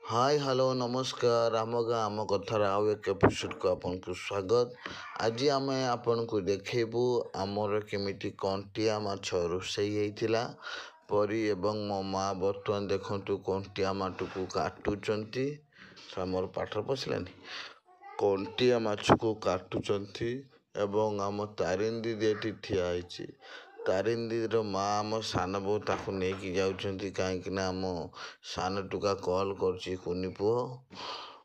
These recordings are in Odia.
ହାଇ, ହ୍ୟାଲୋ, ନମସ୍କାର। ଆମ ଗାଁ ଆମ କଥାର ଆଉ ଏକ ଏପିସୋଡ଼କୁ ଆପଣଙ୍କୁ ସ୍ୱାଗତ। ଆଜି ଆମେ ଆପଣଙ୍କୁ ଦେଖେଇବୁ ଆମର କେମିତି କଣ୍ଟିଆ ମାଛ ରୋଷେଇ ହେଇଥିଲା। ପରି ଏବଂ ମୋ ମା ବର୍ତ୍ତମାନ ଦେଖନ୍ତୁ କଣ୍ଟିଆ ମାଛକୁ କାଟୁଛନ୍ତି। ମୋର ପାଠରେ ପଶିଲାନି। କଣ୍ଟିଆ ମାଛକୁ କାଟୁଛନ୍ତି ଏବଂ ଆମ ତାରିଣୀ ଦିଦି ଏଠି ଠିଆ ହେଇଛି। ତାରିଣୀ ଦିଦିର ମା, ଆମ ସାନ ବୋଉ ତାକୁ ନେଇକି ଯାଉଛନ୍ତି, କାହିଁକିନା ଆମ ସାନ ଟୁକା କଲ୍ କରୁଛି, କୁନି ପୁଅ।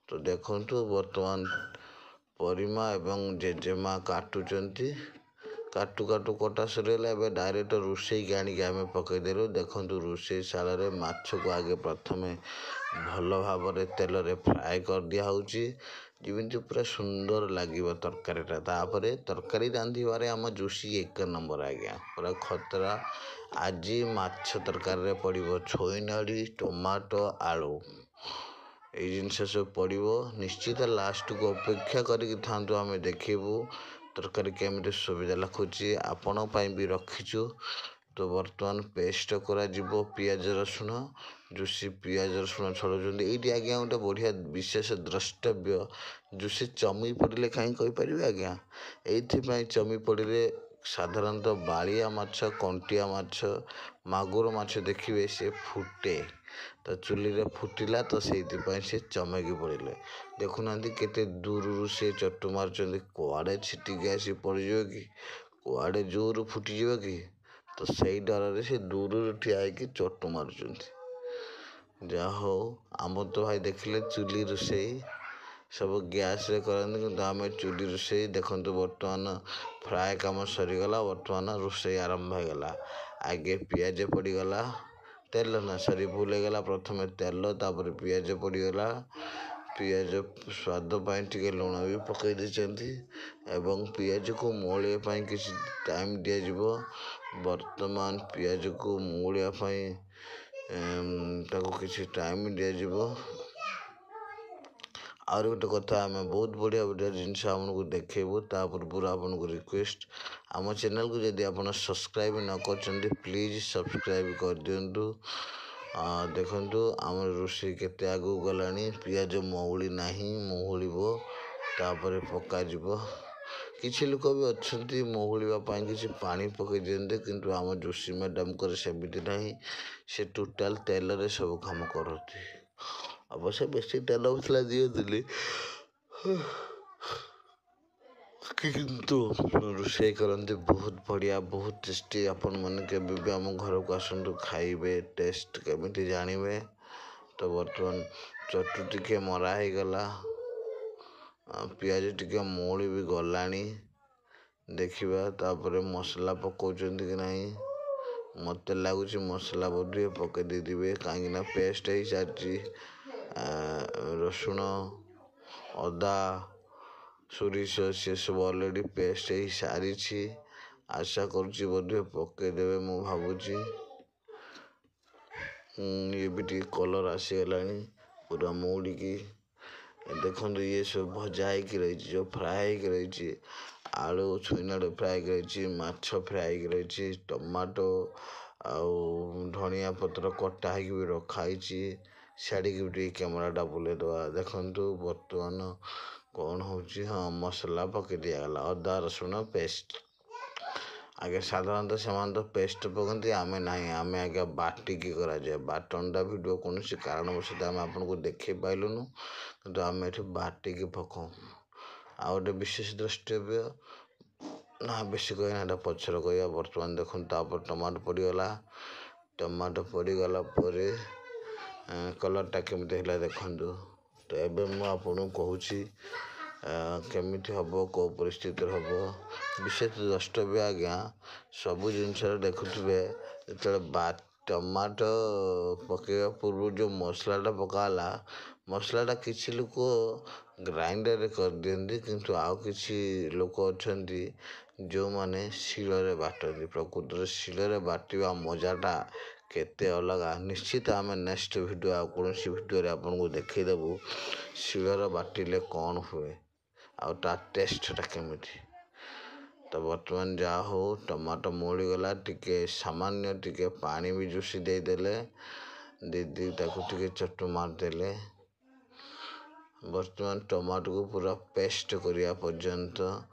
ତ ଦେଖନ୍ତୁ, ବର୍ତ୍ତମାନ ପରିମା ଏବଂ ଜେଜେମା କାଟୁଛନ୍ତି। କାଟୁ କାଟୁ କଟା ସରିଗଲା। ଏବେ ଡାଇରେକ୍ଟ ରୋଷେଇକି ଆଣିକି ଆମେ ପକାଇଦେଲୁ। ଦେଖନ୍ତୁ, ରୋଷେଇ ଶାଳରେ ମାଛକୁ ଆଗେ ପ୍ରଥମେ ଭଲ ଭାବରେ ତେଲରେ ଫ୍ରାଏ କରିଦିଆହେଉଛି, ଯେମିତି ପୁରା ସୁନ୍ଦର ଲାଗିବ ତରକାରୀଟା। ତାପରେ ତରକାରୀ ରାନ୍ଧିବାରେ ଆମ ଜୋଶୀ ଏକ ନମ୍ବର ଆଜ୍ଞା, ପୁରା ଖତରା। ଆଜି ମାଛ ତରକାରୀରେ ପଡ଼ିବ ଛୁଇଁନାଡ଼ି, ଟମାଟୋ, ଆଳୁ, ଏଇ ଜିନିଷ ସବୁ ପଡ଼ିବ। ନିଶ୍ଚିତ ଲାଷ୍ଟକୁ ଅପେକ୍ଷା କରିକି ଥାନ୍ତୁ, ଆମେ ଦେଖିବୁ ତରକାରୀ କେମିତି ସୁବିଧା ଲାଗୁଛି। ଆପଣଙ୍କ ପାଇଁ ବି ରଖିଛୁ। ତ ବର୍ତ୍ତମାନ ପେଷ୍ଟ କରାଯିବ ପିଆଜ ରସୁଣ। ଜୁସି ପିଆଜ ରସୁଣ ଛଡ଼ାଉଛନ୍ତି ଏଇଠି ଆଜ୍ଞା। ଗୋଟେ ବଢ଼ିଆ ବିଶେଷ ଦ୍ରଷ୍ଟବ୍ୟ, ଜୁସି ଚମି ପଡ଼ିଲେ କାହିଁ କହିପାରିବେ ଆଜ୍ଞା? ଏଇଥିପାଇଁ ଚମି ପଡ଼ିଲେ, ସାଧାରଣତଃ ବାଳିଆ ମାଛ, କଣ୍ଟିଆ ମାଛ, ମାଗୁର ମାଛ ଦେଖିବେ ସେ ଫୁଟେ ତ ଚୁଲିରେ ଫୁଟିଲା, ତ ସେଇଥିପାଇଁ ସେ ଚମକି ପଡ଼ିଲେ। ଦେଖୁନାହାନ୍ତି କେତେ ଦୂରରୁ ସେ ଚଟୁ ମାରୁଛନ୍ତି, କୁଆଡ଼େ ଛିଟିକି ଆସି ପଡ଼ିଯିବ କି, କୁଆଡ଼େ ଜୋରରୁ ଫୁଟିଯିବ କି, ତ ସେଇ ଡରରେ ସେ ଦୂରରୁ ଠିଆ ହେଇକି ଚଟୁ ମାରୁଛନ୍ତି। ଯାହା ହଉ, ଆମର ତ ଭାଇ ଦେଖିଲେ ଚୁଲି ରୋଷେଇ, ସବୁ ଗ୍ୟାସ୍ରେ କରନ୍ତି, କିନ୍ତୁ ଆମେ ଚୁଲି ରୋଷେଇ। ଦେଖନ୍ତୁ, ବର୍ତ୍ତମାନ ଫ୍ରାଏ କାମ ସରିଗଲା, ବର୍ତ୍ତମାନ ରୋଷେଇ ଆରମ୍ଭ ହେଇଗଲା। ଆଗେ ପିଆଜ ପଡ଼ିଗଲା, ତେଲ ନା, ସରି, ଭୁଲ ହେଇଗଲା, ପ୍ରଥମେ ତେଲ, ତାପରେ ପିଆଜ ପଡ଼ିଗଲା। ପିଆଜ ସ୍ୱାଦ ପାଇଁ ଟିକେ ଲୁଣ ବି ପକାଇ ଦେଇଛନ୍ତି ଏବଂ ପିଆଜକୁ ମଉଳିବା ପାଇଁ କିଛି ଟାଇମ୍ ଦିଆଯିବ। ବର୍ତ୍ତମାନ ପିଆଜକୁ ମଉଳିବା ପାଇଁ ତାକୁ କିଛି ଟାଇମ୍ ଦିଆଯିବ। ଆହୁରି ଗୋଟେ କଥା, ଆମେ ବହୁତ ବଢ଼ିଆ ବଢ଼ିଆ ଜିନିଷ ଆପଣଙ୍କୁ ଦେଖେଇବୁ। ତା ପୂର୍ବରୁ ଆପଣଙ୍କୁ ରିକ୍ୱେଷ୍ଟ, ଆମ ଚ୍ୟାନେଲକୁ ଯଦି ଆପଣ ସବସ୍କ୍ରାଇବ୍ ନ କରିଛନ୍ତି, ପ୍ଲିଜ୍ ସବସ୍କ୍ରାଇବ୍ କରିଦିଅନ୍ତୁ। ଦେଖନ୍ତୁ, ଆମର ରୋଷେଇ କେତେ ଆଗକୁ ଗଲାଣି। ପିଆଜ ମଉଳି ନାହିଁ, ମଉଳିବ, ତାପରେ ପକାଯିବ। କିଛି ଲୋକ ବି ଅଛନ୍ତି ମଉଳିବା ପାଇଁ କିଛି ପାଣି ପକାଇ ଦିଅନ୍ତି, କିନ୍ତୁ ଆମ ଯୋଶୀ ମ୍ୟାଡ଼ାମଙ୍କର ସେମିତି ନାହିଁ। ସେ ଟୋଟାଲ୍ ତେଲରେ ସବୁ କାମ କରନ୍ତି। ଅବଶ୍ୟ ବେଶୀ ତେଲ ମସଲା ଦିଅନ୍ତିନି, କିନ୍ତୁ ରୋଷେଇ କରନ୍ତି ବହୁତ ବଢ଼ିଆ, ବହୁତ ଟେଷ୍ଟି। ଆପଣମାନେ କେବେ ବି ଆମ ଘରକୁ ଆସନ୍ତୁ, ଖାଇବେ, ଟେଷ୍ଟ କେମିତି ଜାଣିବେ। ତ ବର୍ତ୍ତମାନ ଚଟୁ ଟିକେ ମରା ହେଇଗଲା, ପିଆଜ ଟିକେ ମଉଳି ବି ଗଲାଣି। ଦେଖିବା ତାପରେ ମସଲା ପକାଉଛନ୍ତି କି ନାହିଁ। ମୋତେ ଲାଗୁଛି ମସଲା ବୋଧହୁଏ ପକାଇ ଦେଇଥିବେ, କାହିଁକିନା ପେଷ୍ଟ ହେଇସାରିଛି। ରସୁଣ, ଅଦା, ସୋରିଷ ସେସବୁ ଅଲରେଡ଼ି ପେଷ୍ଟ ହେଇସାରିଛି। ଆଶା କରୁଛି ବୋଧହୁଏ ପକାଇଦେବେ, ମୁଁ ଭାବୁଛି। ଇଏ ବି ଟିକେ କଲର୍ ଆସିଗଲାଣି ପୁରା ମଉଳିକି। ଦେଖନ୍ତୁ, ଇଏ ସବୁ ଭଜା ହେଇକି ରହିଛି, ଯେଉଁ ଫ୍ରାଏ ହେଇକି ରହିଛି, ଆଳୁ ଛୁଇଁନାଡ଼ୁ ଫ୍ରାଏ ହେଇକି ରହିଛି, ମାଛ ଫ୍ରାଏ ହେଇକି ରହିଛି, ଟମାଟୋ ଆଉ ଧନିଆ ପତ୍ର କଟା ହେଇକି ବି ରଖା ହେଇଛି। ସିଆଡ଼ିକି ବି ଟିକେ କ୍ୟାମେରାଟା ବୁଲେଇ ଦେବା। ଦେଖନ୍ତୁ ବର୍ତ୍ତମାନ କ'ଣ ହେଉଛି। ହଁ, ମସଲା ପକାଇ ଦିଆଗଲା, ଅଦା ରସୁଣ ପେଷ୍ଟ। ଆଜ୍ଞା, ସାଧାରଣତଃ ସେମାନେ ତ ପେଷ୍ଟ ପକାନ୍ତି, ଆମେ ନାହିଁ, ଆମେ ଆଜ୍ଞା ବାଟିକି କରାଯାଏ। ବାଟଣଟା ଭିଡ଼ିଓ କୌଣସି କାରଣବଶତଃ ଆମେ ଆପଣଙ୍କୁ ଦେଖାଇ ପାରିଲୁନୁ, କିନ୍ତୁ ଆମେ ଏଠି ବାଟିକି ପକାଉ। ଆଉ ଗୋଟେ ବିଶେଷ ଦ୍ରଷ୍ଟବ୍ୟ, ନା ବେଶୀ କହିନା, ଏଇଟା ପଛରେ କହିବା। ବର୍ତ୍ତମାନ ଦେଖନ୍ତୁ, ତାପରେ ଟମାଟୋ ପଡ଼ିଗଲା। ଟମାଟୋ ପଡ଼ିଗଲା ପରେ କଲର୍ଟା କେମିତି ହେଲା ଦେଖନ୍ତୁ। ତ ଏବେ ମୁଁ ଆପଣଙ୍କୁ କହୁଛି କେମିତି ହେବ, କେଉଁ ପରିସ୍ଥିତିରେ ହେବ। ବିଶେଷ ଦ୍ରଷ୍ଟବ୍ୟ ଆଜ୍ଞା, ସବୁ ଜିନିଷରେ ଦେଖୁଥିବେ, ଯେତେବେଳେ ବା ଟମାଟୋ ପକାଇବା ପୂର୍ବରୁ ଯେଉଁ ମସଲାଟା ପକା ହେଲା, ମସଲାଟା କିଛି ଲୋକ ଗ୍ରାଇଣ୍ଡରରେ କରିଦିଅନ୍ତି, କିନ୍ତୁ ଆଉ କିଛି ଲୋକ ଅଛନ୍ତି ଯେଉଁମାନେ ଶିଳରେ ବାଟନ୍ତି। ପ୍ରକୃତରେ ଶିଳରେ ବାଟିବା ମଜାଟା କେତେ ଅଲଗା। ନିଶ୍ଚିତ ଆମେ ନେକ୍ସଟ ଭିଡ଼ିଓ, ଆଉ କୌଣସି ଭିଡ଼ିଓରେ ଆପଣଙ୍କୁ ଦେଖାଇଦେବୁ ଶିଳରେ ବାଟିଲେ କ'ଣ ହୁଏ ଆଉ ତା ଟେଷ୍ଟଟା କେମିତି। ତ ବର୍ତ୍ତମାନ ଯାହା ହଉ, ଟମାଟୋ ମଉଳିଗଲା, ଟିକେ ସାମାନ୍ୟ ଟିକେ ପାଣି ବି ଜୁସି ଦେଇଦେଲେ ଦିଦି, ତାକୁ ଟିକେ ଚଟୁ ମାରିଦେଲେ। ବର୍ତ୍ତମାନ ଟମାଟୋକୁ ପୁରା ପେଷ୍ଟ କରିବା ପର୍ଯ୍ୟନ୍ତ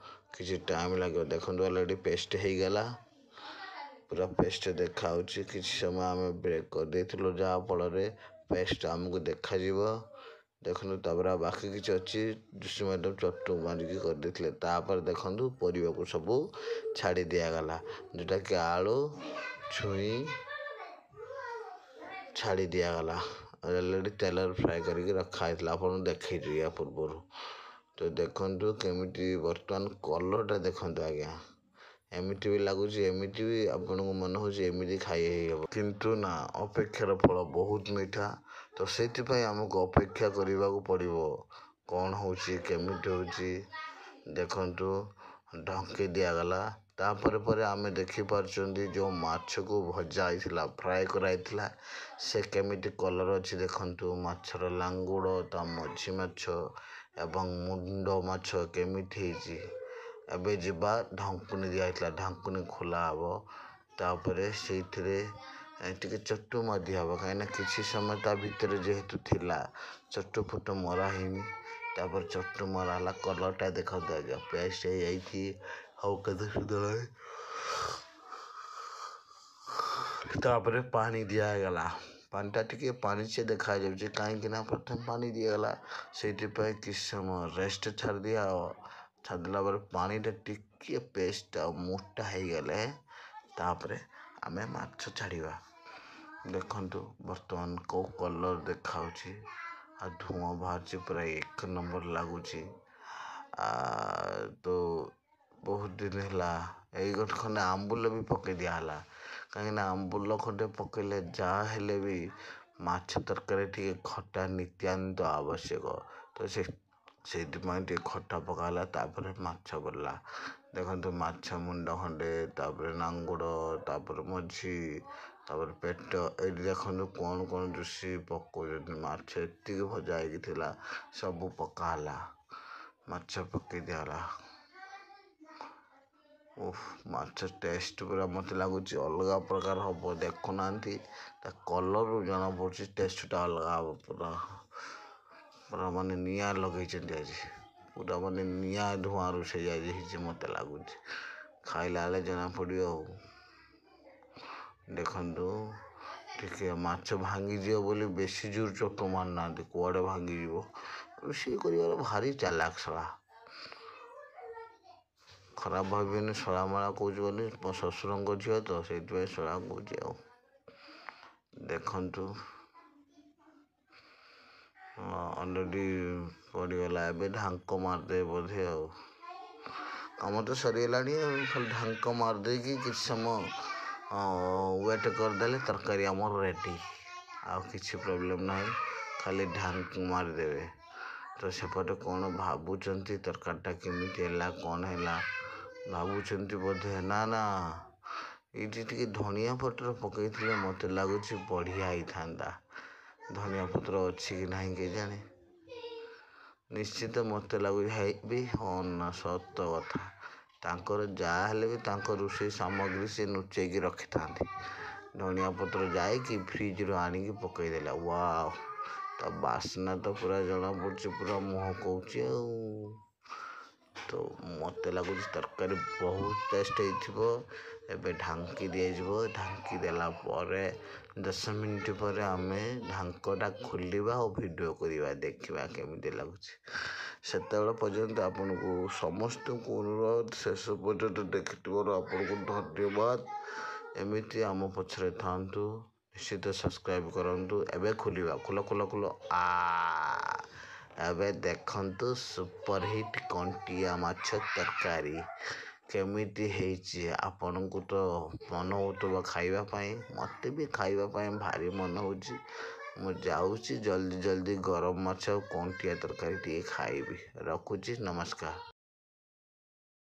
କିଛି ଟାଇମ୍ ଲାଗିବ। ଦେଖନ୍ତୁ, ଅଲରେଡ଼ି ପେଷ୍ଟ ହେଇଗଲା, ପୁରା ପେଷ୍ଟ ଦେଖାହେଉଛି। କିଛି ସମୟ ଆମେ ବ୍ରେକ୍ କରିଦେଇଥିଲୁ, ଯାହାଫଳରେ ପେଷ୍ଟ ଆମକୁ ଦେଖାଯିବ। ଦେଖନ୍ତୁ, ତାପରେ ଆଉ ବାକି କିଛି ଅଛି, ଜୁସି ମ୍ୟାଡ଼ାମ୍ ଚଟୁ ମାରିକି କରିଦେଇଥିଲେ। ତାପରେ ଦେଖନ୍ତୁ, ପରିବାକୁ ସବୁ ଛାଡ଼ି ଦିଆଗଲା, ଯେଉଁଟାକି ଆଳୁ, ଛୁଇଁ ଛାଡ଼ି ଦିଆଗଲା। ଅଲରେଡ଼ି ତେଲରେ ଫ୍ରାଏ କରିକି ରଖା ହେଇଥିଲା, ଆପଣଙ୍କୁ ଦେଖେଇଛି ୟା ପୂର୍ବରୁ। ତ ଦେଖନ୍ତୁ କେମିତି ବର୍ତ୍ତମାନ କଲର୍ଟା ଦେଖନ୍ତୁ ଆଜ୍ଞା। ଏମିତି ବି ଲାଗୁଛି, ଏମିତି ବି ଆପଣଙ୍କୁ ମନେ ହେଉଛି ଏମିତି ଖାଇ ହେଇହେବ, କିନ୍ତୁ ନା, ଅପେକ୍ଷାର ଫଳ ବହୁତ ମିଠା। ତ ସେଇଥିପାଇଁ ଆମକୁ ଅପେକ୍ଷା କରିବାକୁ ପଡ଼ିବ, କ'ଣ ହେଉଛି, କେମିତି ହେଉଛି। ଦେଖନ୍ତୁ, ଢଙ୍କି ଦିଆଗଲା। ତାପରେ ପରେ ଆମେ ଦେଖିପାରୁଛନ୍ତି ଯେଉଁ ମାଛକୁ ଭଜା ହେଇଥିଲା, ଫ୍ରାଏ କରାହେଇଥିଲା, ସେ କେମିତି କଲର୍ ଅଛି ଦେଖନ୍ତୁ। ମାଛର ଲାଙ୍ଗୁଡ଼, ତା ମଝି ମାଛ ଏବଂ ମୁଣ୍ଡ ମାଛ କେମିତି ହେଇଛି। ଏବେ ଯିବା, ଢଙ୍କୁନି ଦିଆହେଇଥିଲା, ଢାଙ୍କୁନି ଖୋଲା ହେବ। ତାପରେ ସେଇଥିରେ ଟିକେ ଚଟୁ ମାରି ଦିଆହେବ, କାହିଁକିନା କିଛି ସମୟ ତା ଭିତରେ ଯେହେତୁ ଥିଲା, ଚଟୁ ଫଟୁ ମରା ହେଇନି। ତାପରେ ଚଟୁ ମରା ହେଲା। କଲର୍ଟା ଦେଖନ୍ତୁ ଆଜ୍ଞା, ପେଷ୍ଟ ହେଇଯାଇଛି। ଆଉ କେତେ ସୁନ୍ଦର। ତାପରେ ପାଣି ଦିଆହେଇଗଲା। ପାଣିଟା ଟିକେ ପାଣିଚିଆ ଦେଖାଯାଉଛି, କାହିଁକି ନା ପ୍ରଥମେ ପାଣି ଦିଆଗଲା, ସେଇଥିପାଇଁ କିଛି ସମୟ ରେଷ୍ଟ ଛାଡ଼ି ଦିଆହେବ। ଛାଡ଼ିଦେଲା ପରେ ପାଣିଟା ଟିକିଏ ପେଷ୍ଟ ଆଉ ମୋଟା ହେଇଗଲେ ତାପରେ ଆମେ ମାଛ ଛାଡ଼ିବା। ଦେଖନ୍ତୁ ବର୍ତ୍ତମାନ କେଉଁ କଲର୍ ଦେଖାହେଉଛି ଆଉ ଧୂଆଁ ବାହାରୁଛି, ପୁରା ଏକ ନମ୍ବର ଲାଗୁଛି। ତ ବହୁତ ଦିନ ହେଲା ଏଇ ଗୋଟେ ଖଣ୍ଡେ ଆମ୍ବୁଲ ବି ପକାଇ ଦିଆହେଲା, କାହିଁକିନା ଆମ୍ବୁଲ ଖଣ୍ଡେ ପକାଇଲେ ଯାହା ହେଲେ ବି ମାଛ ତରକାରୀ ଟିକେ ଖଟା ନିତ୍ୟାନ୍ତ ଆବଶ୍ୟକ। ତ ସେ ସେଇଥିପାଇଁ ଟିକେ ଖଟା ପକା ହେଲା। ତାପରେ ମାଛ ପଡ଼ିଲା। ଦେଖନ୍ତୁ, ମାଛ ମୁଣ୍ଡ ଖଣ୍ଡେ, ତାପରେ ନାଙ୍ଗୁଡ଼, ତାପରେ ମଝି, ତାପରେ ପେଟ। ଏଇଠି ଦେଖନ୍ତୁ କ'ଣ କ'ଣ ଜୁସି ପକାଉଛନ୍ତି। ମାଛ ଏତିକି ଭଜା ହେଇକି ଥିଲା, ସବୁ ପକା ହେଲା, ମାଛ ପକାଇ ଦିଆହେଲା। ଓଃ, ମାଛ ଟେଷ୍ଟ ପୁରା ମୋତେ ଲାଗୁଛି ଅଲଗା ପ୍ରକାର ହେବ। ଦେଖୁନାହାନ୍ତି, ତା କଲର୍ରୁ ଜଣାପଡ଼ୁଛି ଟେଷ୍ଟଟା ଅଲଗା ହେବ। ପୁରା ପୁରା ମାନେ ନିଆଁ ଲଗେଇଛନ୍ତି ଆଜି, ପୁରା ମାନେ ନିଆଁ ଧୂଆଁ ରୋଷେଇ ଆଜି ହେଇଛି ମୋତେ ଲାଗୁଛି। ଖାଇଲା ବେଳେ ଜଣାପଡ଼ିବ। ଆଉ ଦେଖନ୍ତୁ, ଟିକେ ମାଛ ଭାଙ୍ଗିଯିବ ବୋଲି ବେଶୀ ଜୋର ଚୋଟ ମାରୁନାହାନ୍ତି, କୁଆଡ଼େ ଭାଙ୍ଗିଯିବ। ରୋଷେଇ କରିବାର ଭାରି ଚାଲାକ ଶଳା। ଖରାପ ଭାବିବେନି ଶଳା ମଳା କହୁଛି ବୋଲି, ମୋ ଶ୍ୱଶୁରଙ୍କ ଝିଅ ତ, ସେଇଥିପାଇଁ ଶଳା କହୁଛି। ଆଉ ଦେଖନ୍ତୁ, ଅଲରେଡ଼ି ପଡ଼ିଗଲା। ଏବେ ଢାଙ୍କ ମାରିଦେବେ ବୋଧେ, ଆଉ କାମ ତ ସରିଗଲାଣି। ଆଉ ଖାଲି ଢାଙ୍କ ମାରିଦେଇକି କିଛି ସମୟ ୱେଟ୍ କରିଦେଲେ ତରକାରୀ ଆମର ରେଡ଼ି, ଆଉ କିଛି ପ୍ରୋବ୍ଲେମ୍ ନାହିଁ, ଖାଲି ଢାଙ୍କ ମାରିଦେବେ। ତ ସେପଟେ କ'ଣ ଭାବୁଛନ୍ତି, ତରକାରୀଟା କେମିତି ହେଲା, କ'ଣ ହେଲା ଭାବୁଛନ୍ତି ବୋଧେ। ନା ନା, ଏଇଠି ଟିକେ ଧନିଆ ପତ୍ର ପକାଇଥିଲେ ମୋତେ ଲାଗୁଛି ବଢ଼ିଆ ହେଇଥାନ୍ତା। ଧନିଆ ପତ୍ର ଅଛି କି ନାହିଁ କେଜାଣି। ନିଶ୍ଚିତ ମୋତେ ଲାଗୁଛି ହେଇ ବି। ହଁ, ନା, ସତ କଥା, ତାଙ୍କର ଯାହା ହେଲେ ବି ତାଙ୍କ ରୋଷେଇ ସାମଗ୍ରୀ ସେ ଲୁଚେଇକି ରଖିଥାନ୍ତି। ଧନିଆ ପତ୍ର ଯାଇକି ଫ୍ରିଜ୍ରୁ ଆଣିକି ପକାଇଦେଲା। ୱାଓ, ତା ବାସ୍ନା ତ ପୁରା ଜଣାପଡ଼ୁଛି, ପୁରା ମହକଉଛି। ଆଉ ତ ମୋତେ ଲାଗୁଛି ତରକାରୀ ବହୁତ ଟେଷ୍ଟ ହେଇଥିବ। ଏବେ ଢାଙ୍କି ଦିଆଯିବ। ଢାଙ୍କି ଦେଲା ପରେ 10 ମିନିଟ୍ ପରେ ଆମେ ଢାଙ୍କଟା ଖୋଲିବା ଆଉ ଭିଡ଼ିଓ କରିବା, ଦେଖିବା କେମିତି ଲାଗୁଛି। ସେତେବେଳେ ପର୍ଯ୍ୟନ୍ତ ଆପଣଙ୍କୁ ସମସ୍ତଙ୍କୁ ଅନୁରୋଧ, ଶେଷ ପର୍ଯ୍ୟନ୍ତ ଦେଖିଥିବାରୁ ଆପଣଙ୍କୁ ଧନ୍ୟବାଦ। ଏମିତି ଆମ ପଛରେ ଥାଆନ୍ତୁ, ନିଶ୍ଚିତ ସବସ୍କ୍ରାଇବ୍ କରନ୍ତୁ। ଏବେ ଖୋଲିବା। ଖୋଲ ଖୋଲ ଖୋଲ। ଆ ଏବେ ଦେଖନ୍ତୁ ସୁପରହିଟ୍ କଣ୍ଟିଆ ମାଛ ତରକାରୀ କେମିତି ହେଇଛି। ଆପଣଙ୍କୁ ତ ମନ ହେଉଥିବ ଖାଇବା ପାଇଁ, ମୋତେ ବି ଖାଇବା ପାଇଁ ଭାରି ମନ ହେଉଛି। ମୁଁ ଯାଉଛି ଜଲ୍ଦି ଜଲ୍ଦି ଗରମ ମାଛ ଆଉ କଣ୍ଟିଆ ତରକାରୀ ଟିକେ ଖାଇବି। ରଖୁଛି, ନମସ୍କାର।